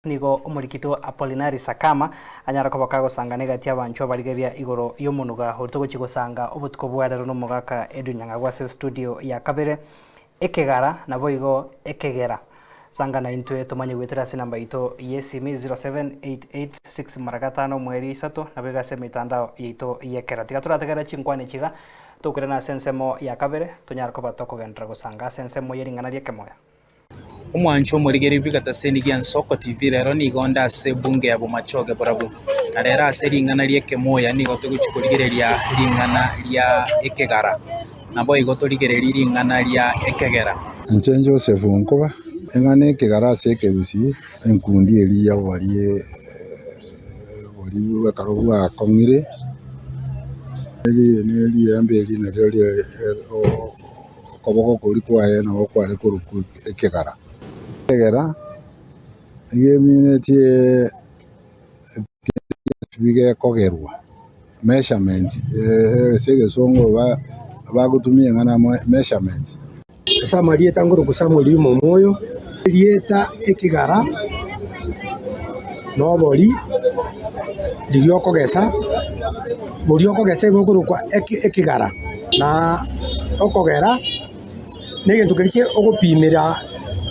Nigo omorikito Apolinari Sakama anyara koba kagosangana egati y'abanchwa abarigereria igoro y'omonuga oria togochia gosanga obotuko bwa rero nomogaka Edwin Nyang'agu ase estudio ya kabere Ekegara naboigo Ekegera. Sanga naintwe tomanye goetera ase enamba yaito y'esimi 07886 mara gatano omweri isato naboigo ase emetandao yaito y'ekero. Tiga torategerere chinkwana echi iga tokoirana ase ensemo ya kabere tonyare koba tokogenderera gosanga ase ensemo ye ring'ana ri'ekemoyo. Omwancho omorigereria bw'egetaseni gia Nsoko TV rero nigo onde ase ebunge ya Bomachoge Borabu. Na rero ase ring'ana ri'ekemoya nigo togochia korigereria ring'ana ria ekegara. Naboigo torigererie ring'ana ria ekegera. Inche Joseph nkoba eng'ana ekegara ase ekegusii, enkundi eria y'oborie boria ekero bwakong'ire, ne riembe eri nario Okoboko koria kwaye nabo kware korokwa ekegara. Ekegera nigo eminetie bigekogerwa, measurement ase egesongo bagotumia eng'ana measurement. Ase amarieta nkorokwa Samuel Juma Omoyo, erieta ekegara na obori riria okogesa, boria okogesa igo okorokwa ekegara na okogera na egento keria kia ogopimera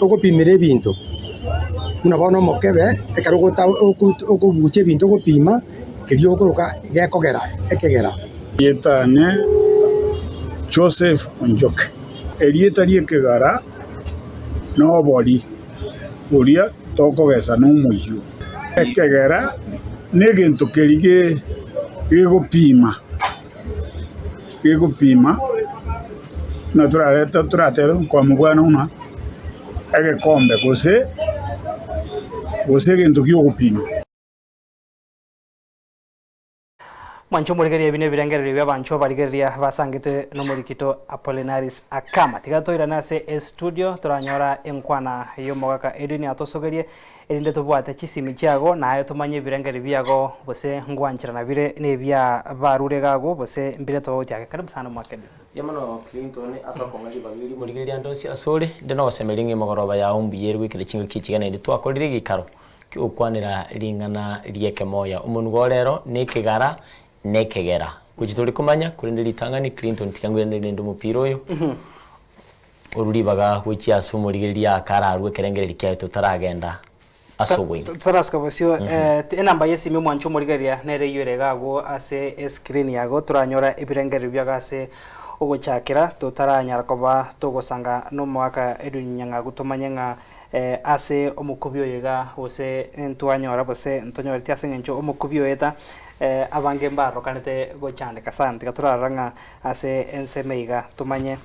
ogopimera ebinto, buna bono omokebe ekero ogota okobucha ebinto ogopima, keria okoroka gekogera ekegera. Erieta ane Joseph Onjoke. Erieta ri'ekegara nobori boria tokogesa nomoyio. Ekegera negento keria gegopima, gegopima buna torarete toratebe nkomobwana buna egekombe gose gose egento gi'ogopima. Mwanche omorigereria ebi nebirengererio bi'abanchwa barigereria basangete nomorikito Apollinaris Akama. Tiga toirane ase estudio toranyora enkwana y'omogaka Edwin atosogerie erinde tobwate chisimi chiago naye tomanye ebirengererio biago gose ngwancherana bire nebia barure iga agwo gose mbire tobauti ake. Karibu sana omogaka Edwin. Mbuya mono Clinton ase okong'a ribaga eri morigereria ande onsi asore, inde nogosemeria ng'a emegoroba yao mbuya ere goikera chingaki echi iga naende twakorire egeikaro Ki'ogokwanera ring'ana ri'ekemoya. Omonwa oo rero nekegara nekegera. Gochia tore komanya, korende ritang'ani Clinton tiga ngoiranerie rende omopira oyo, orwe ribaga gochia ase omorigereria ake ararwe ekerengererio kiaye totaragenda ase oboime. Totarasuka bosio, enamba y'esimi omwanche omorigereria nere eywo ere iga agwo ase escreen yago toranyora ebirengererio biago ase ogochakera totaranyara koba togosanga nomoaka Edwin Nyang'agu tomanye ng'a Ase omokubi oyo iga, gose ntwanyora gose ntonyoreti ase engencho omokubi oyo eta, abange mbarokanete gochandeka sana. Tiga torarora ng'a ase ensemo iga tomanye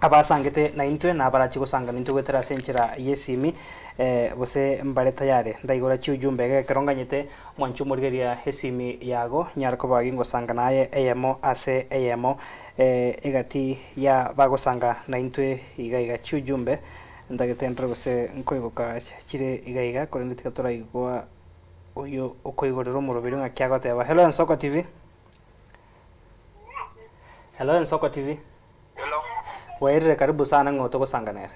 abasangete naintwe na abarachie gosanga naintwe goetera ase enchera y'esimi, gose mbare tayari. Ndaigora chiujumbe iga ekero nganyete mwanche omorigereria esimi yago, nyare koba gingosanga naye eyemo ase eyemo egati ya bagosanga naintwe iga iga. Chiujumbe. Ntagete ndore gose nkoigoka chire iga iga, korende tiga toraigwa oyio okoigorera omoroberio ng'aki agoteba. Hello Ensoko TV. Hello Ensoko TV. Hello. Bwairire karibu sana ng'o togosanga nere.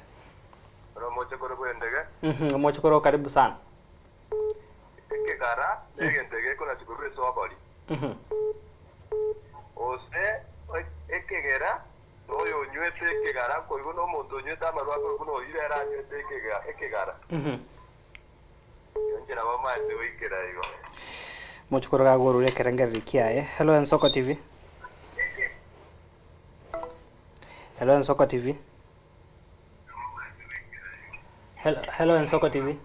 Ore omochokoro bw'endege. Mhm, omochokoro karibu sana. Ekegara negento egekonachwa korwa ase obori. Mhm. Gose ekegera Noyo onywete ekegara nkoigwa nomonto onywete amarwa akorwa buna oyio ere anywete ekegara. Inche nabo maete goikera igo. Mochukuru gagorure ekerengererio kiaye. Hello Ensoko TV. Hello Ensoko TV. Hello, hello Ensoko TV.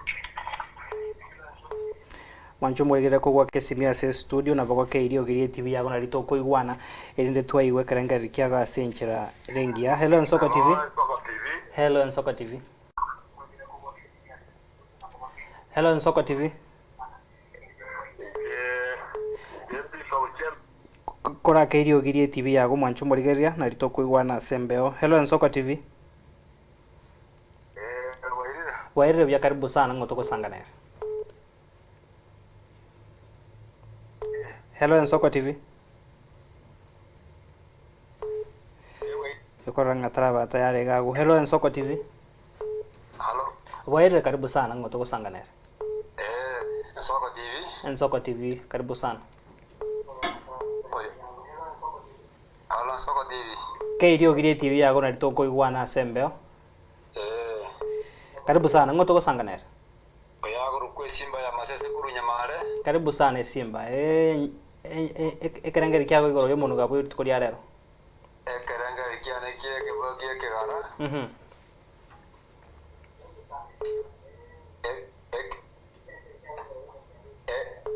Mwanche omorigere kogwaka esimi ase estudio nabo gokeirie ogirie etibi yago nari tokoigwana erinde twaigwa ekerengererio kiago ase enchera ere engiya. Hello Ensoko TV. Hello Ensoko TV. Hello Ensoko TV. Korakeirie ogirie etibi yago mwanche omorigereria nari tokoigwana ase embeo. Hello Ensoko TV. Bwairire buya karibu sana ng'o togosanga nere. Hello Ensoko TV. Ekorora ng'a taraba tayari iga agwo. Hello Ensoko TV. Halo. Bwairire karibu sana ng'o togosanga nere. Ensoko TV. Ensoko TV, karibu sana. Halo Nsoko TV. Kei riogi rie TV yago nari tokoigwana ase embeo. Eh. Karibu sana, ng'o togosanga nere? Oyo agorokwa esimba ya masese korwa Nyamare. Karibu sana esimba. Eh, ekerengeri kiago igoro y'omonuga bwe rituko ria rero. Ekerengeri kiane ki'ekebo gi'ekegara. Mhm.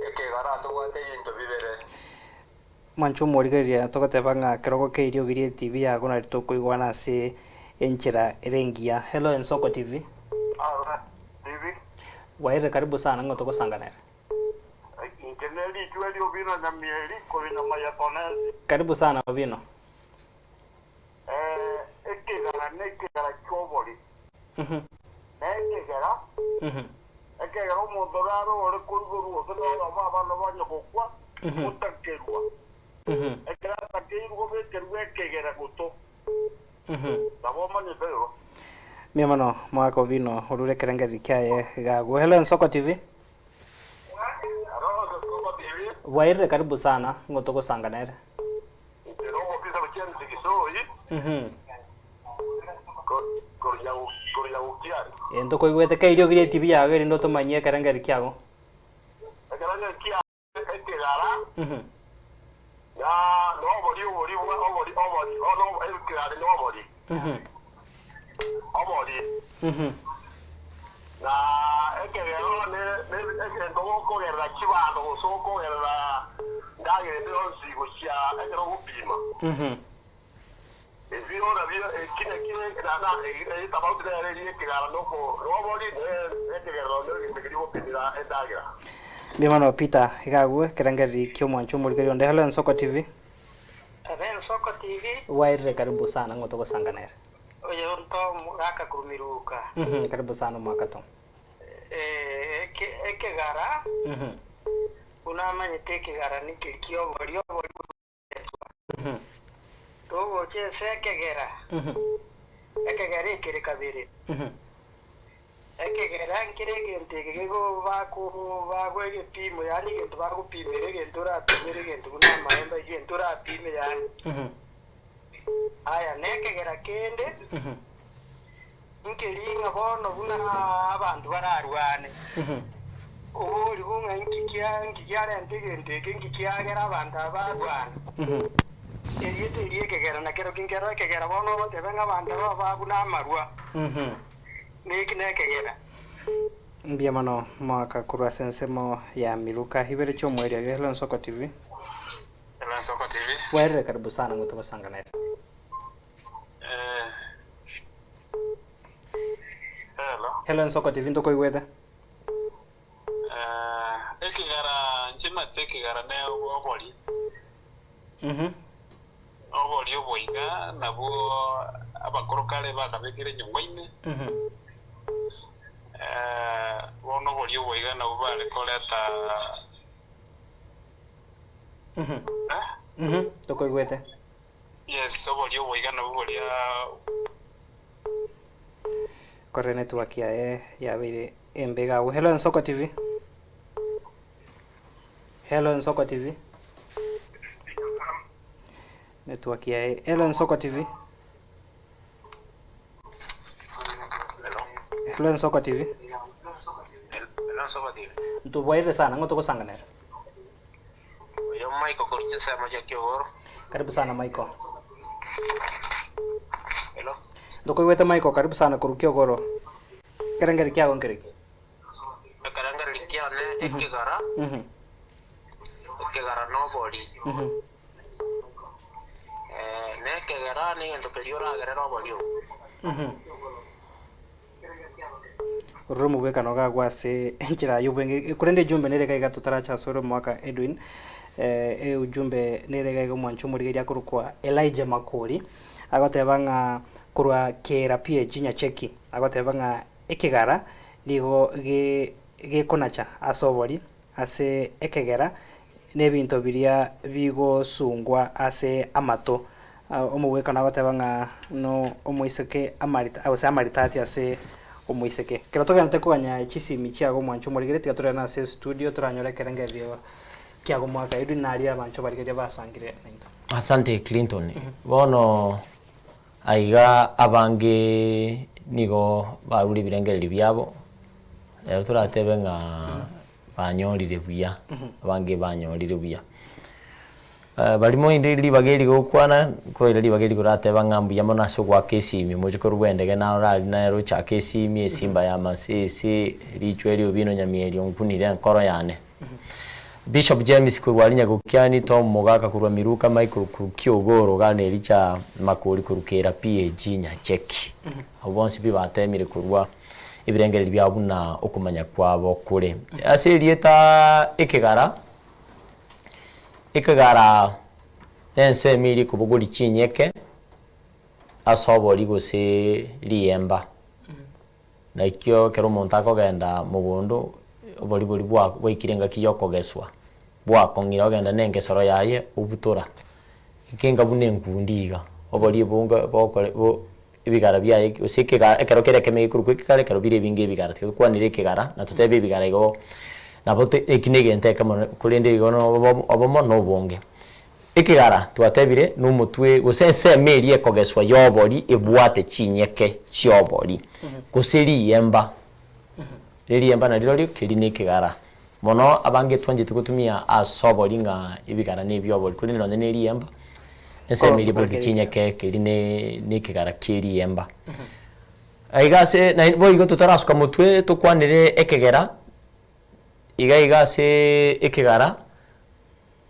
Ekegara tobwate ebinto bibere. Mwanche omorigereria togoteba ng'a kerogo keirio ogirie etv yago nari tokoigwana ase enchera ere engiya. Hello Ensoko TV. TV. Bwairire karibu sana ng'o togosanga nere. Inche ne ritwe ri'Obino Nyamieri korwa nyuma ya Tonesi. Karibu sana Obino. Eh, ekegara nekegara ki'obori. Na ekegera, ekegera omonto nare ore koigorwa gose noyomo abana banye gokwa, gotakerwa. Ekero atakeirwe gobekerwa ekegera goto. Nabo omanyete igo. Mbuya mono Mwaka Obino orure ekerengererio kiaye gagwo. Hello Ensoko TV. Hello Ensoko TV. Bwairire karibu sana ng'o togosanga nere. Inche nomobisa gochia Nsigisoi. Korwa Nyagokiari. Ee ntokoigwete kei riogi rie TV yago erinde otomanyie ekerengererio kiago. Ekerengererio kiago ekegara na nobori obori bwa obori obori ekegara nobori obori na ekegero ne egento gokogerera chibando gose okogerera ndagera ende yonsi gochia ekero ogopima. Ebio nabio eki nakio etabauti nere eria ekegara nobori na ekegero negento keria ogopimera endagera. Mbuya mono Peter, iga agwo ekerengereri ki'omwancho omorigereria onde. Hello Ensoko TV. Hello Ensoko TV. Bwairire karibu sana ng'o togosanga nere. Oyo nto omogaka korwa Miruka. Karibu sana omogaka Tom. Ekegara, buna amanyete ekegara nikeri ki'obori, obori bwe Togocha ase ekegera, ekegera ekere kabere. Ekegera nkere egento eke bagwa egepimo, yaani egento bagopimera egento orapimere egento buna amaemba, egento orapime yaani. Aya, nekegera kende, nkeri ng'a bono buna abanto bararwane. Oborigwe ng'a inki kia inki kiarenta egento eke, inki kiagera abanto aba barwane. Erieta eri ekegera nakerokio nkero ekegera bono ogotebe ng'a abanto aba ba buna amarwa. Neki nekegera. Mbuya mono mwaka korwa ase ensemo ya Miruka ibere chi'omoerio iga Hello Nsoko TV. Hello Nsoko TV. Bwairire karibu sana ng'o togosanga nere. Eh. Hello. Hello Nsoko TV ntokoigwete. Eh, ekegara nchimate ekegara ne obori. Obori oboiga nabwo abakoro kare bakabekire nyongo ime. Eh, bono obori oboiga nabwo bare koreta eh? Tokoigwete. Yes, obori oboiga nabwo boria Kore network yaye yabeire embe iga agwo. Hello Ensoko TV. Hello Ensoko TV. Network yaye. Hello Ensoko TV. Hello Ensoko TV. Hello Nsoko TV. Ntobwaire sana ng'o togosanganera. Oyo Michael korwa chinsemo chia Kiogoro. Karibu sana Michael. Hello. Ntokoigwete Michael karibu sana korwa Kiogoro. Ekerengerio kiago nkereki? Ekerengererio kiane ekegara, ekegara nobori. Eh, na ekegera negento keria oragerere obori obwo. Ororo omogwekano gagwa ase enchera y'obwenge korende ejumbe nere iga iga totaracha ase ore omwaka Edwin eh, ejumbe nere iga iga omwancho omorigereria akorokwa Elijah Makori agoteba ng'a korwa Kera PAG Nyacheki agoteba ng'a ekegara nigo ge gekonacha ase obori ase ekegera nebinto biria bigosungwa ase amato. Omogwekano agoteba ng'a no omoiseke amarita gose amaritati ase omoiseke. Ekero togenderete koganya chisimi chiago omwancho omorigereria tiga torere nase estudio toranyore ekerengererio kiago mwaka Edwin naria abancho barigereria basangire naintwe. Asante Clinton. Bono aiga abange nigo barure ebirengererio biabo, rero toratebe ng'a banyorire buya, abange banyorire buya. Baria moende ribaga eri gokwana, nkoira ribaga eri korateba ng'a mbuya mono ase ogoaka esimi, omochie korwa bwendege naro orari nere ochake esimi, esimba ya masese, richwa ria Obino Nyamierio nkunire enkoro yane. Bishop James korwa aria Nyagokiani, Tom Mogaka korwa Miruka, Michael korwa Kiogoro, iga na Elijah Makori korwa Kera PAG Nyacheki. Abwo bonsi pi batemire korwa ebirengererio biabo buna okomanya kwabo kore. Ase erieta ekegara, ekegara nensemo eria ekobogoria chinyeke ase obori gose riemba. Nakio ekero omonto akogenda mogondo, obori boria bwa bwaikire engaki ya okogeswa, bwakong'ire ogenda na engesero yaye obutora, ekenga buna enkundi iga, obori obonge bokore bo ebigara biaye gose ekegara ekero kere ekemo gekorokwa ekegara ekero bire ebinge ebigara, tiga tokwanere ekegara na totebe ebigara igo nabo to eki na egento ekemo korende igo na obomo obomo na obonge. Ekegara twatebire nomotwe gose ensemo eria ekogeswa y'obori ebwate chinyeke chi'obori, gose riemba. Ririemba narirorio keri nekegara. Mono abange twanchete gotumia ase obori ng'a ebigara nebi'obori, korende nonye ne riemba, ensemo eria ebwate chinyeke keri ne nekegara ki'eriemba. Aiga ase naende boigo totarasuka motwe tokwanere ekegera, iga iga ase ekegara.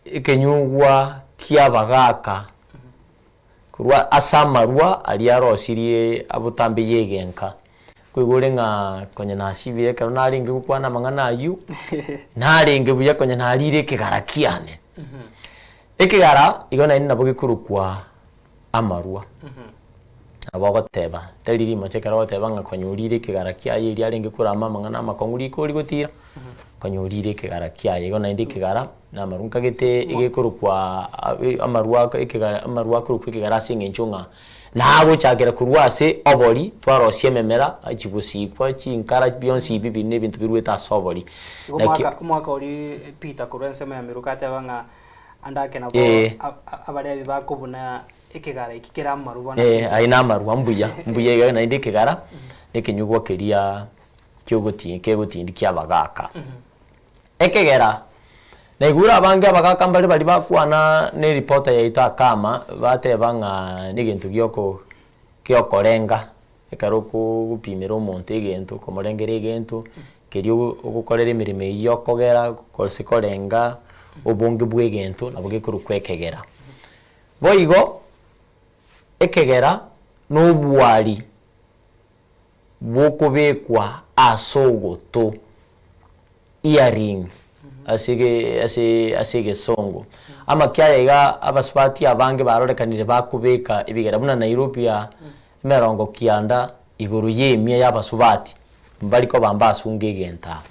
Ekenyugwa ki'abagaaka korwa ase amarwa aria arosirie abotambe y'egenka. Nkoigwa ore ng'a konya nasibire ekero narenge gokwana amang'ana ayio, narenge buya konya narire ekegara kiane. Ekegara igo naende nabo gekorokwa amarwa. Nabo ogoteba, tari rimocha ekero ogoteba ng'a konya orire ekegara kiaye erio arenge korama amang'ana amakong'u riko oria gotira, konya orire ekegara kiaye. Igo naende ekegara na amarwa nkagete egekorokwa amarwa aka ekegara amarwa akorokwa ekegara ase eng'encho ng'a nagochakera korwa ase obori twarosia ememera chigosikwa chinkara bionsi ebi biri na ebinto biruete ase obori. Igo Naki omwaka omwaka oria Peter korwa ensemo ya Miruka ateba ng'a ande ake nabo Ee. abarebi bakobuna ekegara eki kere amarwa bono ase Eh, enchera. aye namarwa mbuya, mbuya iga naende ekegara, nekenyugwa keria kiogoti kegotindi kia abagaka. Ekegera, naigure abange abagaka mbare baria bakwana na eripota yaito akama, bateba ng'a negento gioko giokorenga, ekero okopimera omonto egento, okomorengera egento, keria ogokorera emeremo eyio yokogera gose korenga obonge bwa egento nabo gekorokwa ekegera. Boigo, ekegera nobwari bw'okobekwa ase ogoto, earring, ase ege ase ase egesongo. Amakiaya iga abasubati abange barorekanire bakobeka ebigera buna Nairobi aa, emerongo kianda igoro ya emia ya abasubati, mbari koba mbasunge egento aa.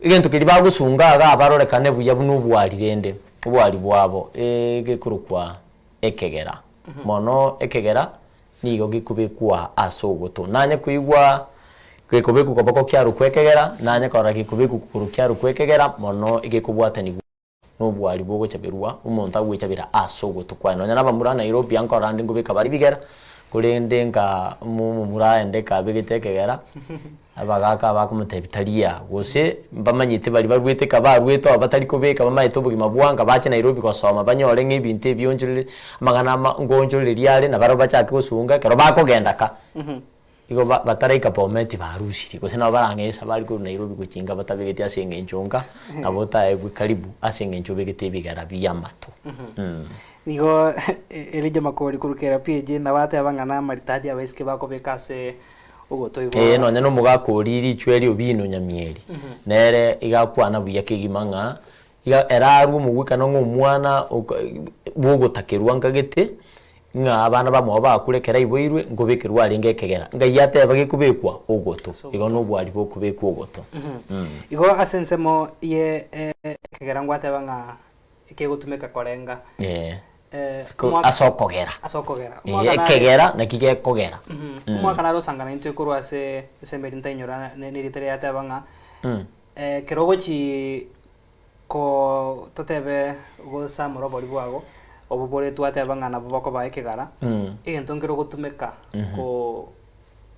Egento keria bagosunga igaa barorekane buya buna obwari rende, obwari bwabo egekorokwa ekegera. Mono ekegera nigo gekobekwa ase ogoto. Nanye koigwa gekobekwa koboko kiarokwa ekegera, nanye korora gekobekwa kogoro kiarokwa ekegera, mono egekobwatanigwa nobwari bogochaberwa, omonto agwechabera ase ogoto kwaye. Nonya na abamura Nairobi aa nkorora ande nkobeka bare bigera, korende nka omomura aende kabegete ekegera, abagaka bakomotebia tari aa, gose mbamanyete baria barwete ka barwete oo batari kobeka bamaete obogima bwanga bache Nairobi gosoma banyore ng'a ebinto ebi bionchorere amang'ana ama nkoonchoreria are nabarabwo bachake gosunga ekero bakogenda ka. Igo ba bataraika Bomet barusirie gose nabo barang'ee esabari korwa Nairobi gochia inka batabegeti ase eng'encho nka nabo otaegwe karibu ase eng'encho obegete ebigara bi'amato. Nigo Elijah Makori korwa Kera PAG nabo ateba ng'a namaritadi abaiseke bakobeka ase ogoto igo. Ee, nonya na omogaka oria richwe ria Obino Nyamieri, nere iga akwana buya kegima ng'a iga ere arwe omogwekano ng'a omwana oko bwogotakerwa nkagete, ng'a abana bamwabo bakure ekero aiboirwe, nkobekerwa arenge ekegera. Ngai ateba gekobekwa ogoto, igo na obwari bokobekwa ogoto. Igo ase ensemo ye ekegera ngwateba ng'a ekegotumeka korenga. Ee. Ko- Omwaka- ase okogera. Ase okogera. Eh, Omwaka nare- ekegera naki gekogera. Omwaka nare osangana intwe korwa ase ase emeri ntainyora ne- nerita riria yateba ng'a ekero ogochi ko totebe gosamora obori bwago, obo bore twateba ng'a nabo bokoba ekegara, egento nkere ogotumeka ko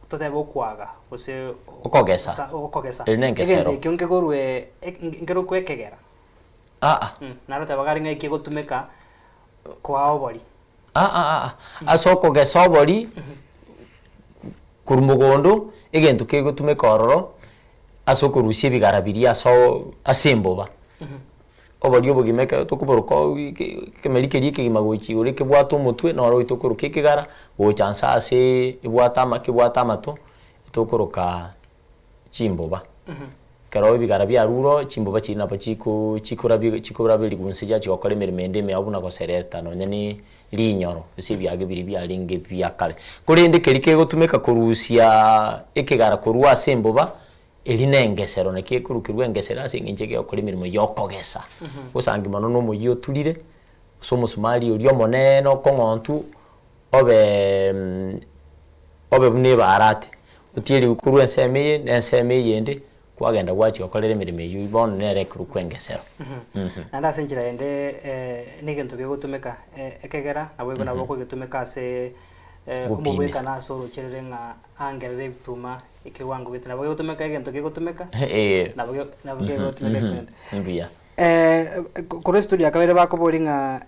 totebe okwaga gose Okogesa. Okogesa. Eri nengesero. Egento ekio nkekorwe nkerokwe ekegera. Aa. Naro oteba gari ng'a ekegotumeka koa obori. Aa aa ase okogesa obori korwa mogondo, egento kegotumeka ororo ase okorusia ebigara biria ase oo ase emboba. Obori obogima ekero tokoboroka ekemeri keria ekegima gochia igoro ekebwate omotwe noro oito okoroka ekegara, gocha nse aseee ebwate ama kebwate amato, tokoroka chimboba. Ekero ebigara biarure oo, chimboba chiria nabo chiko chikorabi chikoraberigwa inse chiachia gokora emeremo ende ime abwo buna gosereta nonye ne rinyoro ase ebiage biria biarenge bia kare. Korende keria kegotumeka korusiaaa ekegara korwa ase emboba, eri na engesero naki ekorukerwa engesero ase eng'encho egekora emeremo ya okogesa. Gosangi mono na omoyio oturire, gose omosumari oria omoneene okong'ontwa, obe obe buna ebarate, otieriwe korwa ensemo eye na ensemo eyende, kwagenda gwachia gokorera emeremo eyio bono nere ekorokwa engesero. Naende ase enchera ende negento kegotumeka ekegera naboigo nabo okogetumeka ase Gopimera. omobwekano ase orocherere ng'a angerere ebituma ekewango gete nabo kegotumeka egento kegotumeka nabo nabo kegotumeka ekende. Mbuya. Korwa estudio ya kabere bakoboria ng'a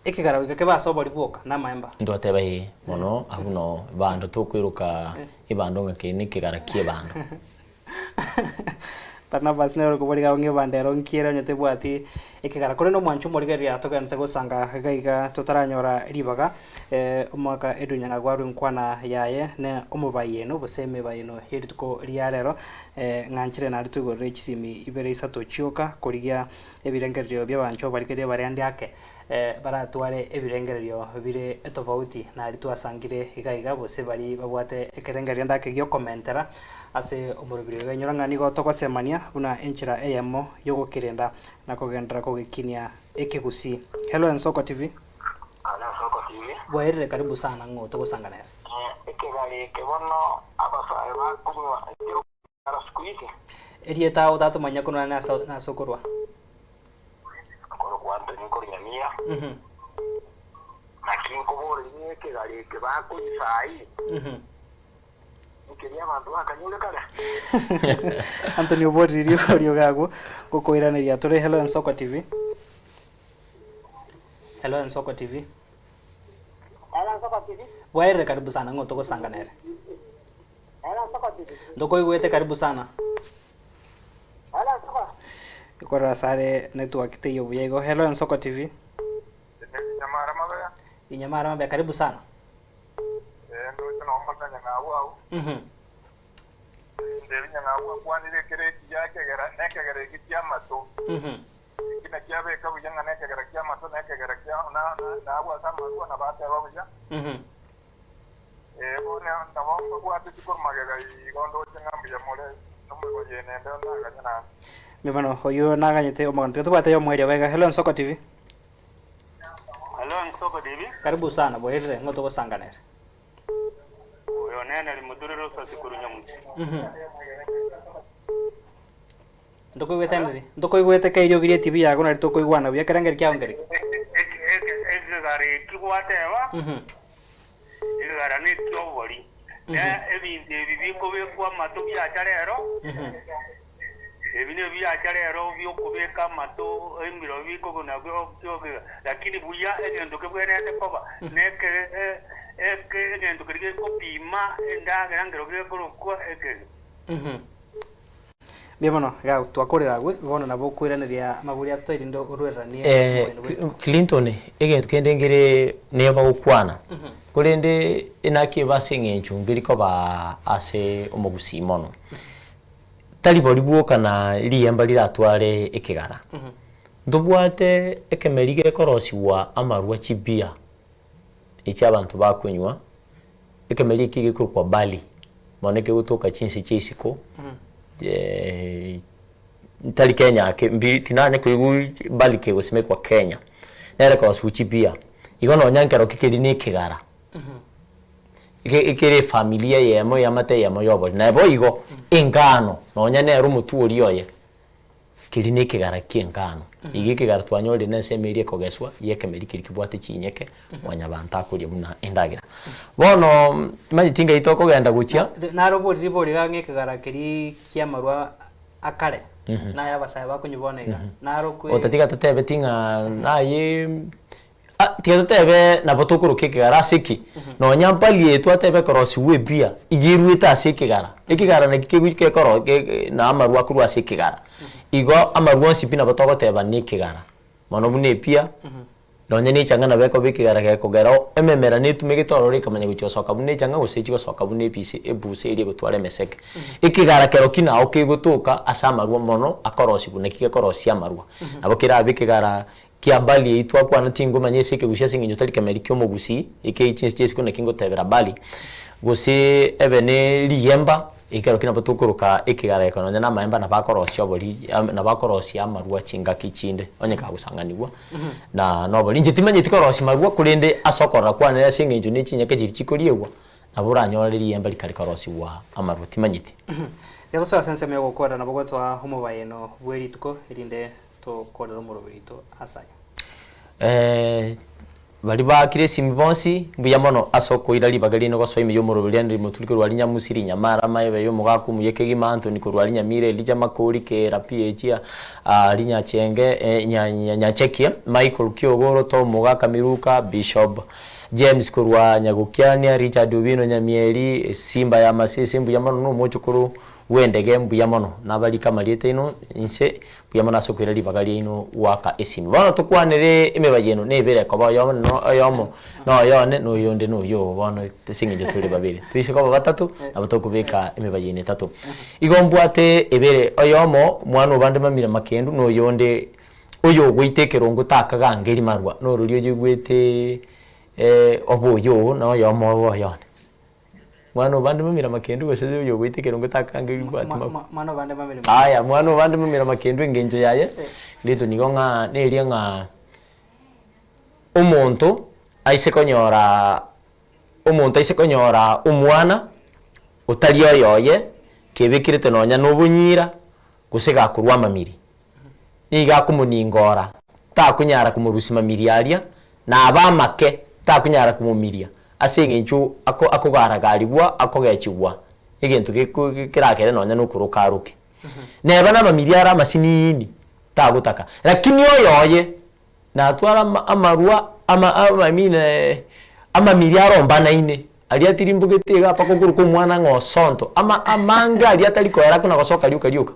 Ekegara goika kebe ase obori bwoka na amaemba. Ntwateba ee, mono abwo noo ebando tokoiroka ebando ng'a keri nekegara kia ebando. Barnabas nere ore koboria iga ng'a ebando ero nki ere onye tebwati ekegara. Korende omwancho omorigereria togenderete gosanga iga iga totaranyora ribaga omwaka Edwin Nyang'au arwe enkwana yaye ne omobayeno gose emebayeno ye rituko ria rero ng'anchire naende toigorere chisimi ibere isato chioka korigia ebirengererio bi'abancho barigererie bare ande ake. Baratware ebirengererio bire etofauti naria twasangire iga iga, gose baria babwate ekerengererio ande ake gi'okomentera ase omorobiri oyo. Inyora ng'a nigo togosemania buna enchera eyemo y'ogokerenda na kogenderera kogekinia ekegusii. Hello Ensoko TV. Hello Ensoko TV. Bwairire karibu sana ng'o togosanga nere. Ekegari eke bono abasae bakonywa ekero siku hizi. Erieta otatomanya korwa nase nase okorwa. Nkorokwa Anthony nkorwa Nyamira. Naki nkoboreria ng'a ekegari eke bakonywa saii nkeria abanto bakanyure kare? Anthony oborire riborio iga agwo gokoiraneria tore Hello Ensoko TV. Hello Ensoko TV. Hello Ensoko TV. Bwairire karibu sana ng'o togosanga nere. Ntokoigwete karibu sana. Ekorora asare network teiyo buya igo. Hello Ensoko TV. Inyamara mabeya. Inyamara mabeya karibu sana. Eh ndoche no omotanya ng'abwo abwo. Ndebi nyang'abwo akwanire ekere ekiya ekegera nekegera eki kiamato. Eki nakiabeka buya ng'a nekegera kiamato nekegera kia na na abwo ase amarwa nabateba buya. Ee, bono nabo mbabwateti korwa magega igo ndoche ng'a mbuya more nomogoyene ende ndaganye naende. Mbuya mono, oyio naganyete omogano. Tiga tobwate oyomo erio iga. Hello Nsoko TV. Hello Nsoko TV. Karibu sana, bwairire, ng'o togosanga nere? Oyo nene Rimuduri Rosasi korwa Nyamusi. Ntokoigwete Henry, ntokoigwete kei riogi rie TV yago nari tokoigwana buya ekero ngeri kiago nkereki. Ekegara eki gwateba, ekegara neki'obori. Ne ebinto ebi bikobekwa amato biacha rero, ebi nebiacha rero biokobeka amato emiro bikoguna lakini buya egento kebwenerete koba neke eke egento keria gekopima endagera nkero gekorokwa ekege. Mbuya mono, iga twakorera agwo, bono nabo okoiraneria amabori ato erinde orwereranie Eh, omogeni bw'rituko. Clinton, egento kende nkere neba gokwana, korende enaki ebe ase eng'encho nkeri koba ase omogusii mono. Tari boria bwoka na riemba riratware ekegara. Ntobwate ekemeri gekorosiwa amarwa chibia, echi abanto bakonywa, Ekemeri eki gekorokwa barley, bono ekegotoka chinse chia isiko, tari Kenya ake mbi tinanya koigwa barley kegosimekwa Kenya, nere ekorosiwa chibia. Igo nonya nkeroki keria na ekegara, eke ekere efamiri eyemo eamate eyemo ya obori. Nabo igo, engano nonya nere omotwe oria oye, keria na ekegara kia engano. Igo ekegara twanyorire na ensemo eria ekogeswa ya ekemeri keria kebwate chinyeke, mwanyabanto akoria buna endagera. Bono, timanyeti ngai tokogenda gochia. Naro bori ribori iga ng'a ekegara keria kiamarwa akare, naye abasae bakonywa bono iga, naro kwe. Otatiga totebeti ng'a naye ah tiga totebe nabo tokoroka ekegara ase ki? Nonya mpari eye twateba ekorosiwa ebia, iga erwete ase ekegara, ekegara naki kegochi gekoro ge na amarwa akorwa ase ekegara. Igo amarwa onsi pi nabo togoteba na ekegara, mono buna epia. Nonya nechang'a nabo ekoba ekegara gekogera ememera netumegete ororo ekamanya gochia gosoka buna echang'a gose echia gosoka buna ebise ebusa eria egotwara emeseke. Ekegara kero ki nao kegotoka ase amarwa mono akorosigwa naki gekorosia amarwa. Nabo kerabe ekegara kia barley eyio twakwana tingomanya ase ekegusia ase eng'encho tari kemeri kia omogusii, eke chinse chia isiko naki ngotebera barley, gose ebe ne rigemba. Ekero ki nabo tokoroka ekegara eke nonya namaemba nabo akorosia obori nabo akorosia amarwa chingaki chinde onye kagosang'anigwa na nobori. Inche timanyeti korosia marwa korende ase okorora kwane ase eng'encho ne chinyeke chiria chikoriegwa nabo oranyore riemba rikare korosigwa amarwa timanyeti. Rigosoa ase ensemo y'ogokorera nabo gotoa omobayeno bwe rituko erinde tokorere omoroberi oito ase aya. Baria baakire esimi bonsi, mbuya mono ase okoira ribaga riaino gosoa ime y'omoroberi Henry Moturi korwa Rinyamusi, Rinyamara, Amaebe y'omogaka omuya kegima, Anthony korwa Rinyamira, Elijah Makori, Keera, PH, Rinyachenge, Nyachekie, Michael Kiogoro, Tom Mogaka Miruka, Bishop James korwa Nyagokiania, Richard Owino Nyamieri, Simba ya Masese, mbuya mono na omochokoro bw'endege mbuya mono, nabarike amarieta aino inse, mbuya mono ase okoira ribaga riaino goaka esimi. Bono tokwanere emebayeno nebere ekoba oyomo na oyomo na oyone na oyonde na oyoo bono ase eng'encho tore babere. Toise koba batato, nabo tokobeka emebayeno etato. Igo mbwate ebere, oyomo mwana obande mamira makendu na oyonde oyogoita ekerongo takagangeri marwa, norori oyoigwete oboyoo na oyomo obe oyone. Mwana obande mamira makendu gose oyo ogoita ekerongo takange bwati Mwa- mwa- mwana obande mamira Aya, mwana obande mamira makendu engencho yaye, rito nigo ng'a neria ng'a omonto aise konyora omonto aise konyora omwana otari oyoye, kebekirete nonya na obonyira, gose gakorwa amamiri, nigo akomoningora, takonyara komorusia mamiri aria, na abe amake, takonyara komomiria, ase eng'encho ako akogaragarigwa akogechigwa, egento geko kerakere nonya na okoroka aroke. Neba namamiri are amasinini, tagotaka, lakini oyoye. Natware ama amarwa ama ama I mean amamiri arombanaine, aria atirimbogete iga mpaka okoroka omwana ng'a osonto, ama amange aria atari koera kona gosoka rioka rioka,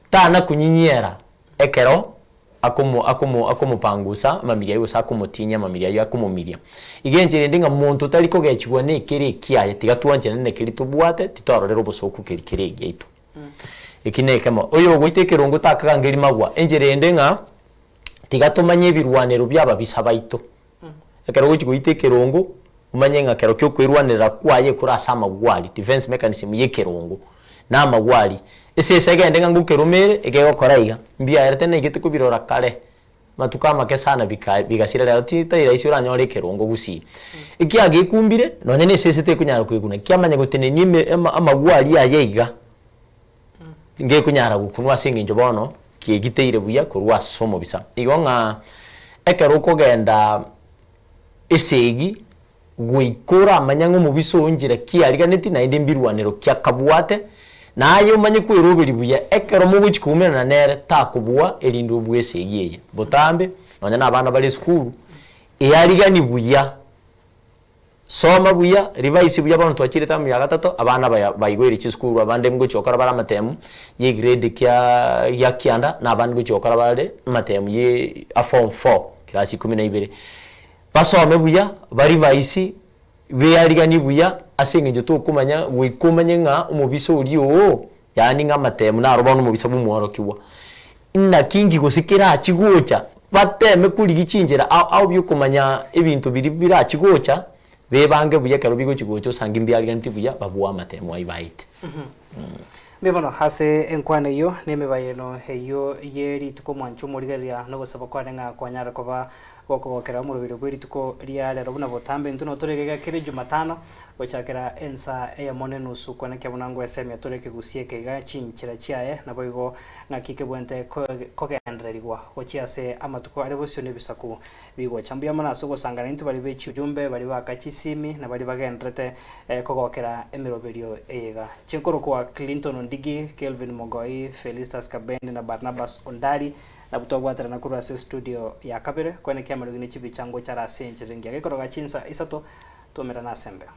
tana konyinyera ekero akomo akomo akomopangusa amamiri aywo gose akomotinyia amamiri aywo akomomiria. Iga enchera ende ng'a monto tari kogechigwa na ekere ekiaye, tiga twanchane na keria tobwate, titororera obosoku keria kere egiaito. Eki na ekemo, oyo ogoita ekerongo takagangeria magwa, enchera ende ng'a. Tiga tomanye ebirwanero bi'ababisa baito. Ekero ogochia goita ekerongo, omanye ng'a kero ki'okwerwanerera kwaye kore ase amagwari, defense mechanism y'ekerongo, na amagwari. Esese egende ng'a ngokeromere, ekegokora iga, mbiaerete naigete kobirora kare, amatuko amake sana bika bigasira rero titari rahisi oranyore ekerongo gusii. Ekiagekumbire, nonye na esese tekonyara koiguna, kiamanya gotenenia eme ama amagwari aye iga. Ngekonyara gokunwa ase engencho bono kiegiteire buya korwa ase omobisa. Igo ng'a ekero okogenda esegi goika oramanye ng'a omobisa oo nchera ki ariganeti naende mbirwanero ki akabwate, na aye omanye kweroberia buya ekero mogochia koumerana nere takobua erinde obue esegi eye. Botambe nonya na abana bare esukuru, earigani buya. Soma buya, revise buya bono twachire term ya gatato, abana baya baigoire chisukuru abande ngochia gokora bare amatemu ya egrade kia gia kianda na abande ngochia gokora bare amatemu ye a form four class ikomi na ibere. Basome buya, barevise, beariganie buya ase eng'encho tokomanya goika omanye ng'a omobisa oria oo yaani ng'a amatemu naro bono omobisa bwa omworokigwa. Naki inki gose kerachie gocha, bateme korigia chinchera ao ao biokomanya ebinto biria birachie gocha, bebange buya ekero bigochia gocha osange mbiariganeti buya babue amatemo ayio baete. Mbuya mono ase enkwana eyio na emebayeno eyio ye rituko mwanche omorigereria na ogosaba kwane ng'a kwanyare koba. Gokogokera omoroberi bwe rituko ria rero buna botambe intwe notore egega kere Jumatano gochakera ensa eyemo na enusu kwenekia buna ngwesemia tore ekegusia eke iga chinchera chiaye naboigo ng'aki kebwente kogendererigwa gochia ase amatuko are bosio na ebisaku bigocha. Mbuya mono ase ogosangana intwe baria be chiujumbe, baria baaka chisimi na baria bagendererete kogokera emeroberio eye iga. Chinkorokwa Clinton Ondigi, Kelvin Mogoi, Felistus Kabendi na Barnabas Ondari. Nabwo twabwaterana korwa ase estudio ya kabere, kwane kiamarogi ne chibicha ngocha are ase enchera engiya. Gekoroga chinsa isato, twaumerane ase embeo.